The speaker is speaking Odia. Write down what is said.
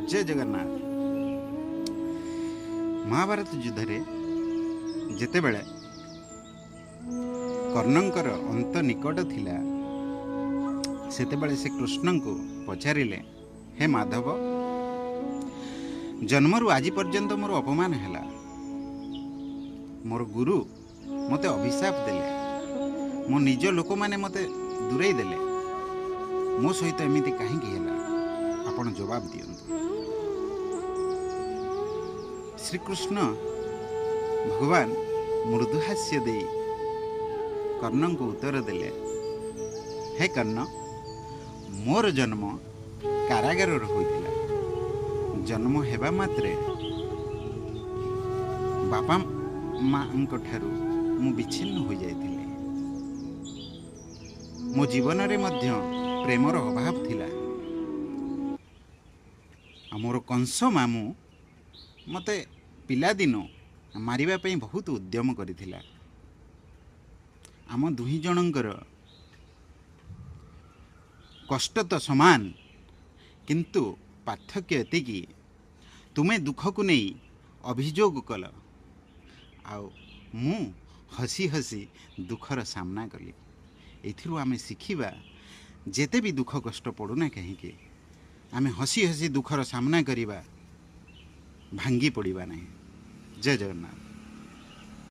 ଜୟ ଜଗନ୍ନାଥ। ମହାଭାରତ ଯୁଦ୍ଧରେ ଯେତେବେଳେ କର୍ଣ୍ଣଙ୍କର ଅନ୍ତ ନିକଟ ଥିଲା, ସେତେବେଳେ ସେ କୃଷ୍ଣଙ୍କୁ ପଚାରିଲେ, ହେ ମାଧବ, ଜନ୍ମରୁ ଆଜି ପର୍ଯ୍ୟନ୍ତ ମୋର ଅପମାନ ହେଲା, ମୋର ଗୁରୁ ମୋତେ ଅଭିଶାପ ଦେଲେ, ମୋ ନିଜ ଲୋକମାନେ ମୋତେ ଦୂରେଇ ଦେଲେ, ମୋ ସହିତ ଏମିତି କାହିଁକି ହେଲା? ଆପଣ ଜବାବ ଦିଅନ୍ତୁ। ଶ୍ରୀକୃଷ୍ଣ ଭଗବାନ ମୃଦୁହାସ୍ୟ ଦେଇ କର୍ଣ୍ଣଙ୍କୁ ଉତ୍ତର ଦେଲେ, ହେ କର୍ଣ୍ଣ, ମୋର ଜନ୍ମ କାରାଗାରରେ ହୋଇଥିଲା। ଜନ୍ମ ହେବା ମାତ୍ରେ ବାପା ମାଙ୍କ ଠାରୁ ମୁଁ ବିଚ୍ଛିନ୍ନ ହୋଇଯାଇଥିଲି। ମୋ ଜୀବନରେ ମଧ୍ୟ ପ୍ରେମର ଅଭାବ ଥିଲା। ଆଉ ମୋର କଂସ ମାମୁଁ ମୋତେ ପିଲାଦିନୁ ମାରିବା ପାଇଁ ବହୁତ ଉଦ୍ୟମ କରିଥିଲା। ଆମ ଦୁହିଁ ଜଣଙ୍କର କଷ୍ଟ ତ ସମାନ, କିନ୍ତୁ ପାର୍ଥକ୍ୟ ଏତିକି, ତୁମେ ଦୁଃଖକୁ ନେଇ ଅଭିଯୋଗ କଲ ଆଉ ମୁଁ ହସି ହସି ଦୁଃଖର ସାମ୍ନା କଲି। ଏଥିରୁ ଆମେ ଶିଖିବା, ଯେତେ ବି ଦୁଃଖ କଷ୍ଟ ପଡ଼ୁନା କାହିଁକି, ଆମେ ହସି ହସି ଦୁଃଖର ସାମ୍ନା କରିବା, ଭାଙ୍ଗି ପଡ଼ିବା ନାହିଁ। ଜୟ ଜଗନ୍ନାଥ।